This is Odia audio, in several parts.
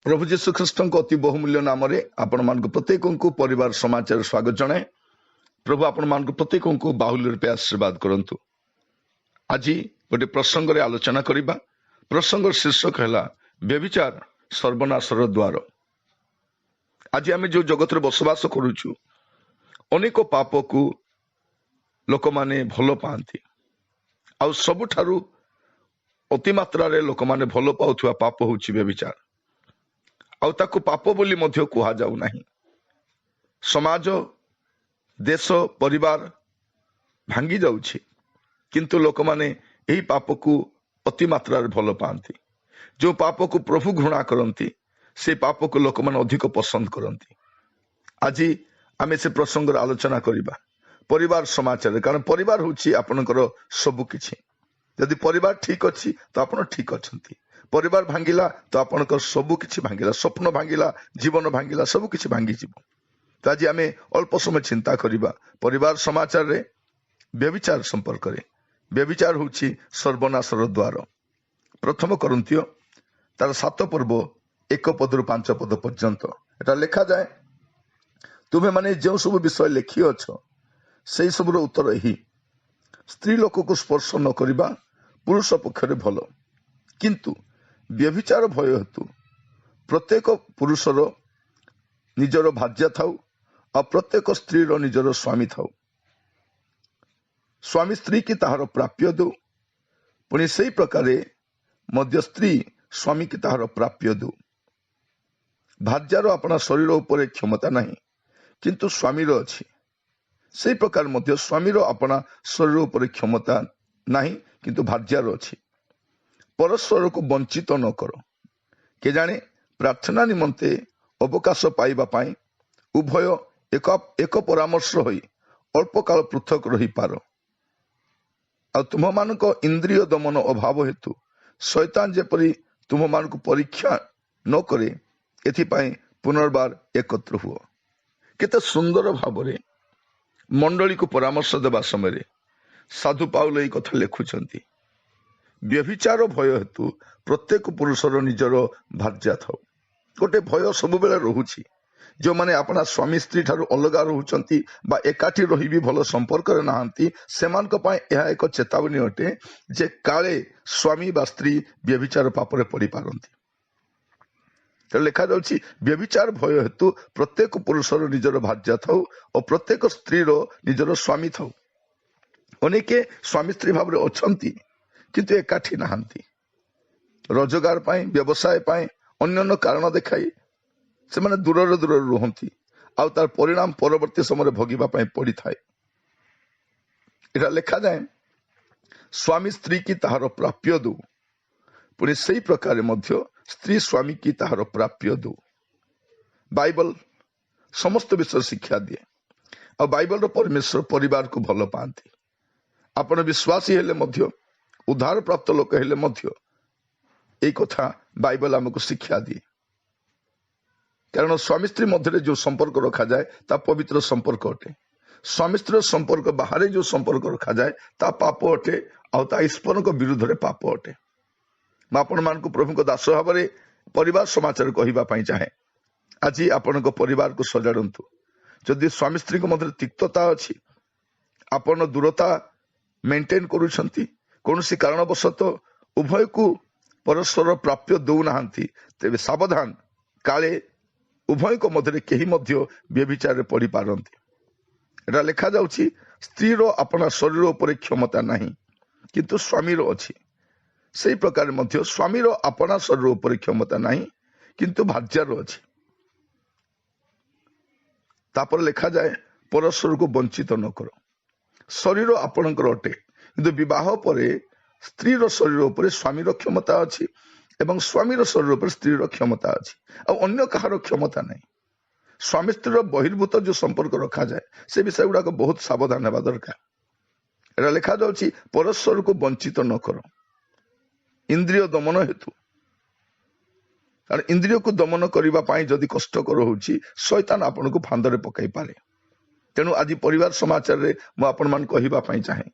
ପ୍ରଭୁ ଯୀଶୁ ଖ୍ରୀଷ୍ଟଙ୍କ ଅତି ବହୁମୂଲ୍ୟ ନାମରେ ଆପଣମାନଙ୍କୁ ପ୍ରତ୍ୟେକଙ୍କୁ ପରିବାର ସମାଚାର ସ୍ୱାଗତ ଜଣାଏ। ପ୍ରଭୁ ଆପଣମାନଙ୍କୁ ପ୍ରତ୍ୟେକଙ୍କୁ ବାହୁଲ୍ୟ ରୂପେ ଆଶୀର୍ବାଦ କରନ୍ତୁ। ଆଜି ଗୋଟେ ପ୍ରସଙ୍ଗରେ ଆଲୋଚନା କରିବା। ପ୍ରସଙ୍ଗର ଶୀର୍ଷକ ହେଲା ବ୍ୟଭିଚାର ସର୍ବନାଶର ଦ୍ୱାର। ଆଜି ଆମେ ଯେଉଁ ଜଗତରେ ବସବାସ କରୁଛୁ, ଅନେକ ପାପକୁ ଲୋକମାନେ ଭଲ ପାଆନ୍ତି। ଆଉ ସବୁଠାରୁ ଅତିମାତ୍ରାରେ ଲୋକମାନେ ଭଲ ପାଉଥିବା ପାପ ହେଉଛି ବ୍ୟଭିଚାର। ଆଉ ତାକୁ ପାପ ବୋଲି ମଧ୍ୟ କୁହାଯାଉ ନାହିଁ। ସମାଜ, ଦେଶ, ପରିବାର ଭାଙ୍ଗି ଯାଉଛି, କିନ୍ତୁ ଲୋକମାନେ ଏହି ପାପକୁ ଅତିମାତ୍ରାରେ ଭଲ ପାଆନ୍ତି। ଯେଉଁ ପାପକୁ ପ୍ରଭୁ ଘୃଣା କରନ୍ତି, ସେ ପାପକୁ ଲୋକମାନେ ଅଧିକ ପସନ୍ଦ କରନ୍ତି। ଆଜି ଆମେ ସେ ପ୍ରସଙ୍ଗରେ ଆଲୋଚନା କରିବା ପରିବାର ସମାଚାରରେ, କାରଣ ପରିବାର ହେଉଛି ଆପଣଙ୍କର ସବୁ କିଛି। ଯଦି ପରିବାର ଠିକ ଅଛି ତ ଆପଣ ଠିକ ଅଛନ୍ତି। ପରିବାର ଭାଙ୍ଗିଲା ତ ଆପଣଙ୍କର ସବୁ କିଛି ଭାଙ୍ଗିଲା, ସ୍ୱପ୍ନ ଭାଙ୍ଗିଲା, ଜୀବନ ଭାଙ୍ଗିଲା, ସବୁ କିଛି ଭାଙ୍ଗିଯିବ। ତ ଆଜି ଆମେ ଅଳ୍ପ ସମୟ ଚିନ୍ତା କରିବା ପରିବାର ସମାଚାରରେ ବ୍ୟଭିଚାର ସମ୍ପର୍କରେ। ବ୍ୟଭିଚାର ହେଉଛି ସର୍ବନାଶର ଦ୍ୱାର। ପ୍ରଥମ କରିନ୍ଥୀୟ ତାର 7 ପର୍ବ 1 ପଦରୁ 5 ପଦ ପର୍ଯ୍ୟନ୍ତ ଏଟା ଲେଖାଯାଏ, ତୁମେମାନେ ଯେଉଁ ସବୁ ବିଷୟ ଲେଖିଅଛ ସେଇ ସବୁର ଉତ୍ତର ଏହି: ସ୍ତ୍ରୀ ଲୋକକୁ ସ୍ପର୍ଶ ନ କରିବା ପୁରୁଷ ପକ୍ଷରେ ଭଲ, କିନ୍ତୁ ବ୍ୟଭିଚାର ଭୟ ହେତୁ ପ୍ରତ୍ୟେକ ପୁରୁଷର ନିଜର ଭାର୍ଯ୍ୟା ଥାଉ, ଆଉ ପ୍ରତ୍ୟେକ ସ୍ତ୍ରୀର ନିଜର ସ୍ୱାମୀ ଥାଉ। ସ୍ୱାମୀ ସ୍ତ୍ରୀ କି ତାହାର ପ୍ରାପ୍ୟ ଦେଉ, ପୁଣି ସେଇ ପ୍ରକାରେ ମଧ୍ୟ ସ୍ତ୍ରୀ ସ୍ୱାମୀ କି ତାହାର ପ୍ରାପ୍ୟ ଦେଉ। ଭାର୍ଯ୍ୟାର ଆପଣା ଶରୀର ଉପରେ କ୍ଷମତା ନାହିଁ, କିନ୍ତୁ ସ୍ୱାମୀର ଅଛି। ସେଇ ପ୍ରକାର ମଧ୍ୟ ସ୍ୱାମୀର ଆପଣା ଶରୀର ଉପରେ କ୍ଷମତା ନାହିଁ, କିନ୍ତୁ ଭାର୍ଯ୍ୟାର ଅଛି। ପରସ୍ପରକୁ ବଞ୍ଚିତ ନ କର। କେଜାଣେ ପ୍ରାର୍ଥନା ନିମନ୍ତେ ଅବକାଶ ପାଇବା ପାଇଁ ଉଭୟ ଏକ ପରାମର୍ଶ ହୋଇ ଅଳ୍ପ କାଳ ପୃଥକ ରହିପାର। ଆଉ ତୁମ୍ଭମାନଙ୍କ ଇନ୍ଦ୍ରିୟ ଦମନ ଅଭାବ ହେତୁ ଶୈତାନ ଯେପରି ତୁମ୍ଭମାନଙ୍କୁ ପରୀକ୍ଷା ନ କରେ, ଏଥିପାଇଁ ପୁନର୍ବାର ଏକତ୍ର ହୁଅ। କେତେ ସୁନ୍ଦର ଭାବରେ ମଣ୍ଡଳୀକୁ ପରାମର୍ଶ ଦେବା ସମୟରେ ସାଧୁ ପାଉଲ ଏଇ କଥା ଲେଖୁଛନ୍ତି, ବ୍ୟଭିଚାର ଭୟ ହେତୁ ପ୍ରତ୍ୟେକ ପୁରୁଷର ନିଜର ଭାର୍ଯ୍ୟା ଥାଉ। ଗୋଟେ ଭୟ ସବୁବେଳେ ରହୁଛି। ଯେଉଁମାନେ ଆପଣା ସ୍ୱାମୀ ସ୍ତ୍ରୀ ଠାରୁ ଅଲଗା ରହୁଛନ୍ତି ବା ଏକାଠି ରହି ବି ଭଲ ସମ୍ପର୍କରେ ନାହାନ୍ତି, ସେମାନଙ୍କ ପାଇଁ ଏହା ଏକ ଚେତାବନୀ ଅଟେ ଯେ କାଳେ ସ୍ୱାମୀ ବା ସ୍ତ୍ରୀ ବ୍ୟଭିଚାର ପାପରେ ପଡ଼ିପାରନ୍ତି। ତେଣୁ ଲେଖାଯାଉଛି, ବ୍ୟଭିଚାର ଭୟ ହେତୁ ପ୍ରତ୍ୟେକ ପୁରୁଷର ନିଜର ଭାର୍ଯ୍ୟା ଥାଉ ଓ ପ୍ରତ୍ୟେକ ସ୍ତ୍ରୀର ନିଜର ସ୍ୱାମୀ ଥାଉ। ଅନେକେ ସ୍ୱାମୀ ସ୍ତ୍ରୀ ଭାବରେ ଅଛନ୍ତି, କିନ୍ତୁ ଏକାଠି ନାହାନ୍ତି। ରୋଜଗାର ପାଇଁ, ବ୍ୟବସାୟ ପାଇଁ, ଅନ୍ୟାନ୍ୟ କାରଣ ଦେଖାଇ ସେମାନେ ଦୂରରେ ଦୂରରେ ରୁହନ୍ତି, ଆଉ ତାର ପରିଣାମ ପରବର୍ତ୍ତୀ ସମୟରେ ଭୋଗିବା ପାଇଁ ପଡ଼ିଥାଏ। ଏଟା ଲେଖାଯାଏ, ସ୍ୱାମୀ ସ୍ତ୍ରୀ କି ତାହାର ପ୍ରାପ୍ୟ ଦଉ, ପୁଣି ସେଇ ପ୍ରକାରେ ମଧ୍ୟ ସ୍ତ୍ରୀ ସ୍ୱାମୀ କି ତାହାର ପ୍ରାପ୍ୟ ଦଉ। ବାଇବଲ ସମସ୍ତ ବିଷୟ ଶିକ୍ଷା ଦିଏ, ଆଉ ବାଇବଲର ପରମେଶ୍ୱର ପରିବାରକୁ ଭଲ ପାଆନ୍ତି। ଆପଣ ବିଶ୍ୱାସୀ ହେଲେ ମଧ୍ୟ, ଉଦ୍ଧାର ପ୍ରାପ୍ତ ଲୋକ ହେଲେ ମଧ୍ୟ, ଏଇ କଥା ବାଇବଲ ଆମକୁ ଶିକ୍ଷା ଦିଏ। କାରଣ ସ୍ୱାମୀ ସ୍ତ୍ରୀ ମଧ୍ୟରେ ଯୋଉ ସମ୍ପର୍କ ରଖାଯାଏ ତା ପବିତ୍ର ସମ୍ପର୍କ ଅଟେ। ସ୍ୱାମୀ ସ୍ତ୍ରୀର ସମ୍ପର୍କ ବାହାରେ ଯୋଉ ସମ୍ପର୍କ ରଖାଯାଏ ତା ପାପ ଅଟେ, ଆଉ ତା ଈଶ୍ୱରଙ୍କ ବିରୁଦ୍ଧରେ ପାପ ଅଟେ। ମୁଁ ଆପଣମାନଙ୍କୁ ପ୍ରଭୁଙ୍କ ଦାସ ଭାବରେ ପରିବାର ସମାଚାର କହିବା ପାଇଁ ଚାହେଁ। ଆଜି ଆପଣଙ୍କ ପରିବାରକୁ ସଜାଡ଼ନ୍ତୁ। ଯଦି ସ୍ୱାମୀ ସ୍ତ୍ରୀଙ୍କ ମଧ୍ୟରେ ତିକ୍ତତା ଅଛି, ଆପଣ ଦୂରତା ମେଣ୍ଟେନ୍ କରୁଛନ୍ତି, କୌଣସି କାରଣବଶତଃ ଉଭୟକୁ ପରସ୍ପର ପ୍ରାପ୍ୟ ଦଉନାହାନ୍ତି, ତେବେ ସାବଧାନ, କାଳେ ଉଭୟଙ୍କ ମଧ୍ୟରେ କେହି ମଧ୍ୟ ବ୍ୟଭିଚାରରେ ପଡ଼ିପାରନ୍ତି। ଏଟା ଲେଖାଯାଉଛି, ସ୍ତ୍ରୀର ଆପଣା ଶରୀର ଉପରେ କ୍ଷମତା ନାହିଁ, କିନ୍ତୁ ସ୍ୱାମୀର ଅଛି। ସେଇ ପ୍ରକାର ମଧ୍ୟ ସ୍ୱାମୀର ଆପଣା ଶରୀର ଉପରେ କ୍ଷମତା ନାହିଁ, କିନ୍ତୁ ଭାର୍ଯ୍ୟାର ଅଛି। ତାପରେ ଲେଖାଯାଏ, ପରସ୍ପରକୁ ବଞ୍ଚିତ ନ କର। ଶରୀର ଆପଣଙ୍କର ଅଟେ, କିନ୍ତୁ ବିବାହ ପରେ ସ୍ତ୍ରୀର ଶରୀର ଉପରେ ସ୍ୱାମୀର କ୍ଷମତା ଅଛି ଏବଂ ସ୍ୱାମୀର ଶରୀର ଉପରେ ସ୍ତ୍ରୀର କ୍ଷମତା ଅଛି, ଆଉ ଅନ୍ୟ କାହାର କ୍ଷମତା ନାହିଁ। ସ୍ୱାମୀ ସ୍ତ୍ରୀର ବହିର୍ଭୂତ ଯୋଉ ସମ୍ପର୍କ ରଖାଯାଏ ସେ ବିଷୟ ଗୁଡାକ ବହୁତ ସାବଧାନ ହେବା ଦରକାର। ଏଟା ଲେଖାଯାଉଛି, ପରସ୍ପରକୁ ବଞ୍ଚିତ ନ କର, ଇନ୍ଦ୍ରିୟ ଦମନ ହେତୁ। କାରଣ ଇନ୍ଦ୍ରିୟକୁ ଦମନ କରିବା ପାଇଁ ଯଦି କଷ୍ଟକର ହଉଛି, ଶୈତାନ ଆପଣଙ୍କୁ ଫାନ୍ଦରେ ପକାଇ ପାରେ। ତେଣୁ ଆଜି ପରିବାର ସମାଚାରରେ ମୁଁ ଆପଣମାନଙ୍କୁ କହିବା ପାଇଁ ଚାହେଁ,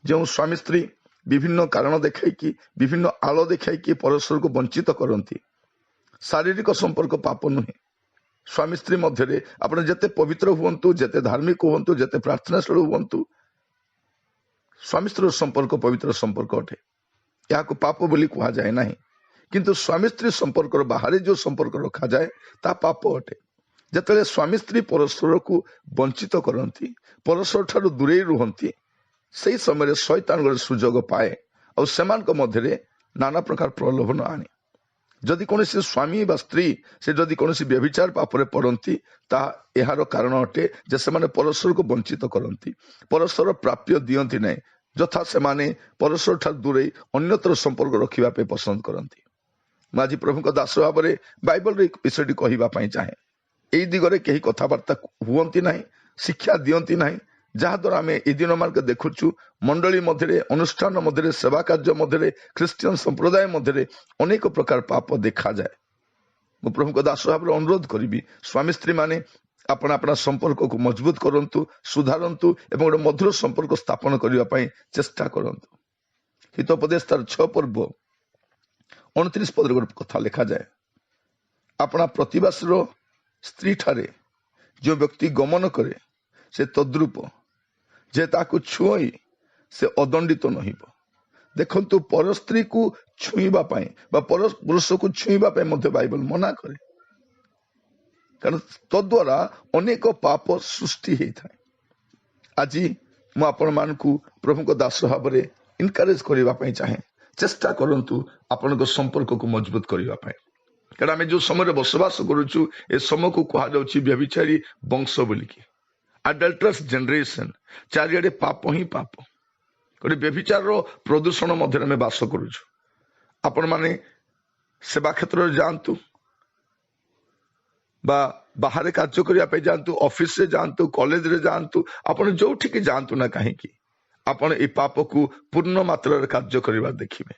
ଯେଉଁ ସ୍ୱାମୀ ସ୍ତ୍ରୀ ବିଭିନ୍ନ କାରଣ ଦେଖାଇକି, ବିଭିନ୍ନ ଆଳ ଦେଖାଇକି ପରସ୍ପରକୁ ବଞ୍ଚିତ କରନ୍ତି, ଶାରୀରିକ ସମ୍ପର୍କ ପାପ ନୁହେଁ। ସ୍ୱାମୀ ସ୍ତ୍ରୀ ମଧ୍ୟରେ ଆପଣ ଯେତେ ପବିତ୍ର ହୁଅନ୍ତୁ, ଯେତେ ଧାର୍ମିକ ହୁଅନ୍ତୁ, ଯେତେ ପ୍ରାର୍ଥନାଶୀଳ ହୁଅନ୍ତୁ, ସ୍ୱାମୀ ସ୍ତ୍ରୀର ସମ୍ପର୍କ ପବିତ୍ର ସମ୍ପର୍କ ଅଟେ। ଏହାକୁ ପାପ ବୋଲି କୁହାଯାଏ ନାହିଁ। କିନ୍ତୁ ସ୍ୱାମୀ ସ୍ତ୍ରୀ ସମ୍ପର୍କର ବାହାରେ ଯେଉଁ ସମ୍ପର୍କ ରଖାଯାଏ ତାହା ପାପ ଅଟେ। ଯେତେବେଳେ ସ୍ୱାମୀ ସ୍ତ୍ରୀ ପରସ୍ପରକୁ ବଞ୍ଚିତ କରନ୍ତି, ପରସ୍ପର ଠାରୁ ଦୂରେଇ ରୁହନ୍ତି, ସେହି ସମୟରେ ଶୈତାନ ଗୋଟେ ସୁଯୋଗ ପାଏ ଆଉ ସେମାନଙ୍କ ମଧ୍ୟରେ ନାନା ପ୍ରକାର ପ୍ରଲୋଭନ ଆଣେ। ଯଦି କୌଣସି ସ୍ୱାମୀ ବା ସ୍ତ୍ରୀ ସେ ଯଦି କୌଣସି ବ୍ୟଭିଚାର ପାପରେ ପଡ଼ନ୍ତି, ତାହା ଏହାର କାରଣ ଅଟେ ଯେ ସେମାନେ ପରସ୍ପରକୁ ବଞ୍ଚିତ କରନ୍ତି, ପରସ୍ପର ପ୍ରାପ୍ୟ ଦିଅନ୍ତି ନାହିଁ, ଯଥା ସେମାନେ ପରସ୍ପର ଠାରୁ ଦୂରେଇ ଅନ୍ୟତ୍ର ସମ୍ପର୍କ ରଖିବା ପାଇଁ ପସନ୍ଦ କରନ୍ତି। ମୁଁ ଆଜି ପ୍ରଭୁଙ୍କ ଦାସ ଭାବରେ ବାଇବଲର ଏହି ବିଷୟଟି କହିବା ପାଇଁ ଚାହେଁ। ଏଇ ଦିଗରେ କେହି କଥାବାର୍ତ୍ତା ହୁଅନ୍ତି ନାହିଁ, ଶିକ୍ଷା ଦିଅନ୍ତି ନାହିଁ, ଯାହାଦ୍ୱାରା ଆମେ ଏଇ ଦିନମାନଙ୍କ ଦେଖୁଛୁ ମଣ୍ଡଳୀ ମଧ୍ୟରେ, ଅନୁଷ୍ଠାନ ମଧ୍ୟରେ, ସେବା କାର୍ଯ୍ୟ ମଧ୍ୟରେ, ଖ୍ରୀଷ୍ଟିଆନ ସମ୍ପ୍ରଦାୟ ମଧ୍ୟରେ ଅନେକ ପ୍ରକାର ପାପ ଦେଖାଯାଏ। ମୁଁ ପ୍ରଭୁଙ୍କ ଦାସ ଭାବରେ ଅନୁରୋଧ କରିବି, ସ୍ୱାମୀ ସ୍ତ୍ରୀମାନେ ଆପଣ ଆପଣା ସମ୍ପର୍କକୁ ମଜବୁତ କରନ୍ତୁ, ସୁଧାରନ୍ତୁ ଏବଂ ଗୋଟେ ମଧୁର ସମ୍ପର୍କ ସ୍ଥାପନ କରିବା ପାଇଁ ଚେଷ୍ଟା କରନ୍ତୁ। ହିତୋପଦେଶ ତାର 6 ପର୍ବ 29 ପଦରେ ଗୋଟେ କଥା ଲେଖାଯାଏ, ଆପଣା ପ୍ରତିବାସୀର ସ୍ତ୍ରୀଠାରେ ଯେଉଁ ବ୍ୟକ୍ତି ଗମନ କରେ ସେ ତଦ୍ରୂପ, ଯେ ତାକୁ ଛୁଅଁଇ ସେ ଅଦଣ୍ଡିତ ନହିବ। ଦେଖନ୍ତୁ, ପର ସ୍ତ୍ରୀକୁ ଛୁଇଁବା ପାଇଁ ବା ପର ପୁରୁଷକୁ ଛୁଇଁବା ପାଇଁ ମଧ୍ୟ ବାଇବଲ ମନା କରେ, କାରଣ ତଦ୍ୱାରା ଅନେକ ପାପ ସୃଷ୍ଟି ହେଇଥାଏ। ଆଜି ମୁଁ ଆପଣମାନଙ୍କୁ ପ୍ରଭୁଙ୍କ ଦାସ ଭାବରେ ଏନକରେଜ କରିବା ପାଇଁ ଚାହେଁ, ଚେଷ୍ଟା କରନ୍ତୁ ଆପଣଙ୍କ ସମ୍ପର୍କକୁ ମଜବୁତ କରିବା ପାଇଁ। କାରଣ ଆମେ ଯେଉଁ ସମୟରେ ବସବାସ କରୁଛୁ ଏ ସମୟକୁ କୁହାଯାଉଛି ବ୍ୟଭିଚାରୀ ବଂଶ ବୋଲିକି, ଆଡଲ୍ଟରସ୍ ଜେନେରେସନ। ଚାରିଆଡ଼େ ପାପ ହିଁ ପାପ, ଗୋଟେ ବ୍ୟଭିଚାରର ପ୍ରଦୂଷଣ ମଧ୍ୟରେ ଆମେ ବାସ କରୁଛୁ। ଆପଣମାନେ ସେବା କ୍ଷେତ୍ରରେ ଯାଆନ୍ତୁ ବା ବାହାରେ କାର୍ଯ୍ୟ କରିବା ପାଇଁ ଯାଆନ୍ତୁ, ଅଫିସରେ ଯାଆନ୍ତୁ, କଲେଜରେ ଯାଆନ୍ତୁ, ଆପଣ ଯୋଉଠିକି ଯାଆନ୍ତୁ ନା କାହିଁକି, ଆପଣ ଏଇ ପାପକୁ ପୂର୍ଣ୍ଣ ମାତ୍ରାରେ କାର୍ଯ୍ୟ କରିବା ଦେଖିବେ।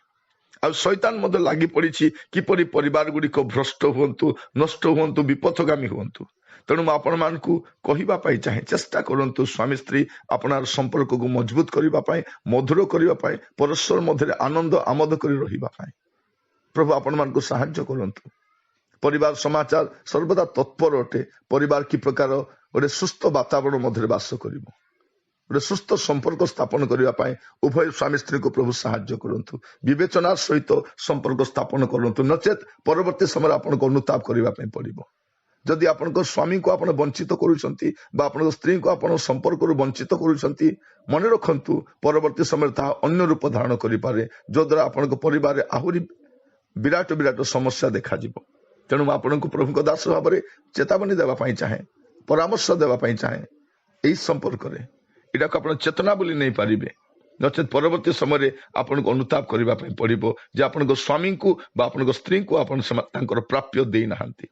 ଆଉ ଶୈତାନ ମଧ୍ୟ ଲାଗି ପଡ଼ିଛି କିପରି ପରିବାର ଗୁଡ଼ିକ ଭ୍ରଷ୍ଟ ହୁଅନ୍ତୁ, ନଷ୍ଟ ହୁଅନ୍ତୁ, ବିପଥଗାମୀ ହୁଅନ୍ତୁ। ତେଣୁ ମୁଁ ଆପଣମାନଙ୍କୁ କହିବା ପାଇଁ ଚାହେଁ, ଚେଷ୍ଟା କରନ୍ତୁ ସ୍ୱାମୀ ସ୍ତ୍ରୀ ଆପଣାର ସମ୍ପର୍କକୁ ମଜବୁତ କରିବା ପାଇଁ, ମଧୁର କରିବା ପାଇଁ, ପରସ୍ପର ମଧ୍ୟରେ ଆନନ୍ଦ ଆମୋଦ କରି ରହିବା ପାଇଁ। ପ୍ରଭୁ ଆପଣମାନଙ୍କୁ ସାହାଯ୍ୟ କରନ୍ତୁ। ପରିବାର ସମାଚାର ସର୍ବଦା ତତ୍ପର ଅଟେ। ପରିବାର କି ପ୍ରକାର ଗୋଟେ ସୁସ୍ଥ ବାତାବରଣ ମଧ୍ୟରେ ବାସ କରିବ, ଗୋଟେ ସୁସ୍ଥ ସମ୍ପର୍କ ସ୍ଥାପନ କରିବା ପାଇଁ ଉଭୟ ସ୍ୱାମୀ ସ୍ତ୍ରୀଙ୍କୁ ପ୍ରଭୁ ସାହାଯ୍ୟ କରନ୍ତୁ। ବିବେଚନା ସହିତ ସମ୍ପର୍କ ସ୍ଥାପନ କରନ୍ତୁ, ନଚେତ୍ ପରବର୍ତ୍ତୀ ସମୟରେ ଆପଣଙ୍କୁ ଅନୁତାପ କରିବା ପାଇଁ ପଡ଼ିବ। ଯଦି ଆପଣଙ୍କ ସ୍ୱାମୀଙ୍କୁ ଆପଣ ବଞ୍ଚିତ କରୁଛନ୍ତି ବା ଆପଣଙ୍କ ସ୍ତ୍ରୀଙ୍କୁ ଆପଣ ସମ୍ପର୍କରୁ ବଞ୍ଚିତ କରୁଛନ୍ତି, ମନେ ରଖନ୍ତୁ ପରବର୍ତ୍ତୀ ସମୟରେ ତାହା ଅନ୍ୟ ରୂପ ଧାରଣ କରିପାରେ, ଯଦ୍ୱାରା ଆପଣଙ୍କ ପରିବାରରେ ଆହୁରି ବିରାଟ ବିରାଟ ସମସ୍ୟା ଦେଖାଯିବ। ତେଣୁ ମୁଁ ଆପଣଙ୍କୁ ପ୍ରଭୁଙ୍କ ଦାସ ଭାବରେ ଚେତାବନୀ ଦେବା ପାଇଁ ଚାହେଁ, ପରାମର୍ଶ ଦେବା ପାଇଁ ଚାହେଁ ଏହି ସମ୍ପର୍କରେ। ଏଟାକୁ ଆପଣ ଚେତନା ବୋଲି ନେଇପାରିବେ, ନଚେତ୍ ପରବର୍ତ୍ତୀ ସମୟରେ ଆପଣଙ୍କୁ ଅନୁତାପ କରିବା ପାଇଁ ପଡ଼ିବ ଯେ ଆପଣଙ୍କ ସ୍ୱାମୀଙ୍କୁ ବା ଆପଣଙ୍କ ସ୍ତ୍ରୀଙ୍କୁ ଆପଣ ତାଙ୍କର ପ୍ରାପ୍ୟ ଦେଇନାହାନ୍ତି।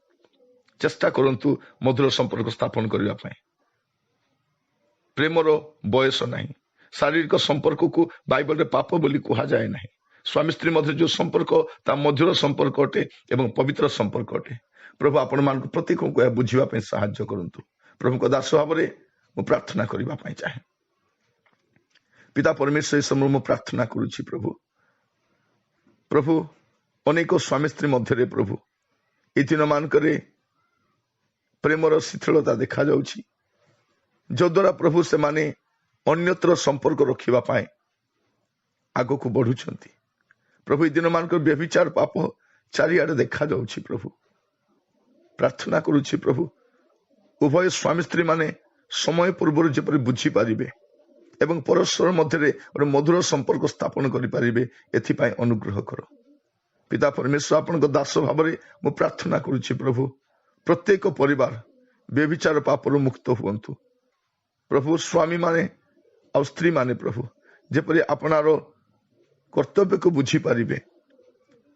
ଚେଷ୍ଟା କରନ୍ତୁ ମଧୁର ସମ୍ପର୍କ ସ୍ଥାପନ କରିବା ପାଇଁ। ପ୍ରେମର ବୟସ ନାହିଁ। ଶାରୀରିକ ସମ୍ପର୍କକୁ ବାଇବଲରେ ପାପ ବୋଲି କୁହାଯାଏ ନାହିଁ। ସ୍ୱାମୀ ସ୍ତ୍ରୀ ମଧ୍ୟରେ ଯେଉଁ ସମ୍ପର୍କ ତା ମଧୁର ସମ୍ପର୍କ ଅଟେ ଏବଂ ପବିତ୍ର ସମ୍ପର୍କ ଅଟେ। ପ୍ରଭୁ ଆପଣମାନଙ୍କୁ ପ୍ରତ୍ୟେକଙ୍କୁ ଏହା ବୁଝିବା ପାଇଁ ସାହାଯ୍ୟ କରନ୍ତୁ। ପ୍ରଭୁଙ୍କ ଦାସ ଭାବରେ ମୁଁ ପ୍ରାର୍ଥନା କରିବା ପାଇଁ ଚାହେଁ। ପିତା ପରମେଶ୍ୱର, ଏହି ସମୟରେ ମୁଁ ପ୍ରାର୍ଥନା କରୁଛି ପ୍ରଭୁ, ପ୍ରଭୁ ଅନେକ ସ୍ୱାମୀ ସ୍ତ୍ରୀ ମଧ୍ୟରେ ପ୍ରଭୁ ଏହି ଦିନମାନଙ୍କରେ ପ୍ରେମର ଶିଥିଳତା ଦେଖାଯାଉଛି, ଯଦ୍ୱାରା ପ୍ରଭୁ ସେମାନେ ଅନ୍ୟତ୍ର ସମ୍ପର୍କ ରଖିବା ପାଇଁ ଆଗକୁ ବଢୁଛନ୍ତି। ପ୍ରଭୁ ଏହି ଦିନମାନଙ୍କର ବ୍ୟଭିଚାର ପାପ ଚାରିଆଡ଼େ ଦେଖାଯାଉଛି। ପ୍ରଭୁ ପ୍ରାର୍ଥନା କରୁଛି ପ୍ରଭୁ, ଉଭୟ ସ୍ୱାମୀ ସ୍ତ୍ରୀମାନେ ସମୟ ପୂର୍ବରୁ ଯେପରି ବୁଝିପାରିବେ ଏବଂ ପରସ୍ପର ମଧ୍ୟରେ ଗୋଟେ ମଧୁର ସମ୍ପର୍କ ସ୍ଥାପନ କରିପାରିବେ, ଏଥିପାଇଁ ଅନୁଗ୍ରହ କର। ପିତା ପରମେଶ୍ୱର, ଆପଣଙ୍କ ଦାସ ଭାବରେ ମୁଁ ପ୍ରାର୍ଥନା କରୁଛି ପ୍ରଭୁ, ପ୍ରତ୍ୟେକ ପରିବାର ବ୍ୟଭିଚାର ପାପରୁ ମୁକ୍ତ ହୁଅନ୍ତୁ। ପ୍ରଭୁ ସ୍ୱାମୀମାନେ ଆଉ ସ୍ତ୍ରୀମାନେ ପ୍ରଭୁ ଯେପରି ଆପଣାର କର୍ତ୍ତବ୍ୟକୁ ବୁଝିପାରିବେ,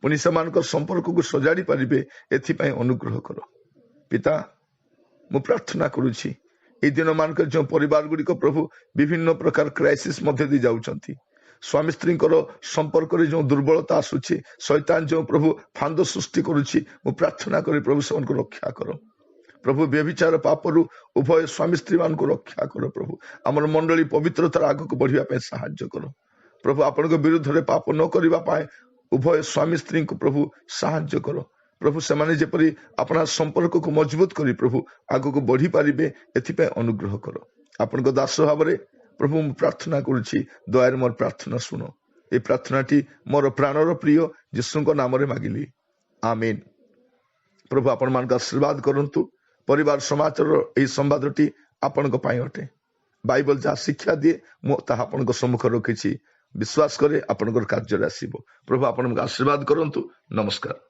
ପୁଣି ସେମାନଙ୍କ ସମ୍ପର୍କକୁ ସଜାଡ଼ି ପାରିବେ, ଏଥିପାଇଁ ଅନୁଗ୍ରହ କର। ପିତା ମୁଁ ପ୍ରାର୍ଥନା କରୁଛି ଏଇ ଦିନମାନଙ୍କରେ ଯେଉଁ ପରିବାର ଗୁଡ଼ିକ ପ୍ରଭୁ ବିଭିନ୍ନ ପ୍ରକାର କ୍ରାଇସିସ୍ ମଧ୍ୟ ଦେଇ ଯାଉଛନ୍ତି, ସ୍ୱାମୀ ସ୍ତ୍ରୀଙ୍କର ସମ୍ପର୍କରେ ଯେଉଁ ଦୁର୍ବଳତା ଆସୁଛି, ଶୈତାନ ଯେଉଁ ପ୍ରଭୁ ଫାନ୍ଦ ସୃଷ୍ଟି କରୁଛି, ମୁଁ ପ୍ରାର୍ଥନା କରି ପ୍ରଭୁ ସେମାନଙ୍କୁ ରକ୍ଷା କର। ପ୍ରଭୁ ବ୍ୟଭିଚାର ପାପରୁ ଉଭୟ ସ୍ୱାମୀ ସ୍ତ୍ରୀମାନଙ୍କୁ ରକ୍ଷା କର। ପ୍ରଭୁ ଆମର ମଣ୍ଡଳୀ ପବିତ୍ରତାର ଆଗକୁ ବଢ଼ିବା ପାଇଁ ସାହାଯ୍ୟ କର। ପ୍ରଭୁ ଆପଣଙ୍କ ବିରୁଦ୍ଧରେ ପାପ ନ କରିବା ପାଇଁ ଉଭୟ ସ୍ୱାମୀ ସ୍ତ୍ରୀଙ୍କୁ ପ୍ରଭୁ ସାହାଯ୍ୟ କର। ପ୍ରଭୁ ସେମାନେ ଯେପରି ଆପଣା ସମ୍ପର୍କକୁ ମଜବୁତ କରି ପ୍ରଭୁ ଆଗକୁ ବଢ଼ିପାରିବେ, ଏଥିପାଇଁ ଅନୁଗ୍ରହ କର। ଆପଣଙ୍କ ଦାସ ଭାବରେ ପ୍ରଭୁ ମୁଁ ପ୍ରାର୍ଥନା କରୁଛି, ଦୟାରେ ମୋର ପ୍ରାର୍ଥନା ଶୁଣ। ଏ ପ୍ରାର୍ଥନାଟି ମୋର ପ୍ରାଣର ପ୍ରିୟ ଯୀଶୁଙ୍କ ନାମରେ ମାଗିଲି, ଆମିନ। ପ୍ରଭୁ ଆପଣମାନଙ୍କୁ ଆଶୀର୍ବାଦ କରନ୍ତୁ। ପରିବାର ସମାଚାରର ଏହି ସମ୍ବାଦଟି ଆପଣଙ୍କ ପାଇଁ ଅଟେ। ବାଇବଲ ଯାହା ଶିକ୍ଷା ଦିଏ, ମୁଁ ତାହା ଆପଣଙ୍କ ସମ୍ମୁଖରେ ରଖିଛି। ବିଶ୍ୱାସ କରେ ଆପଣଙ୍କର କାର୍ଯ୍ୟରେ ଆସିବ। ପ୍ରଭୁ ଆପଣଙ୍କୁ ଆଶୀର୍ବାଦ କରନ୍ତୁ। ନମସ୍କାର।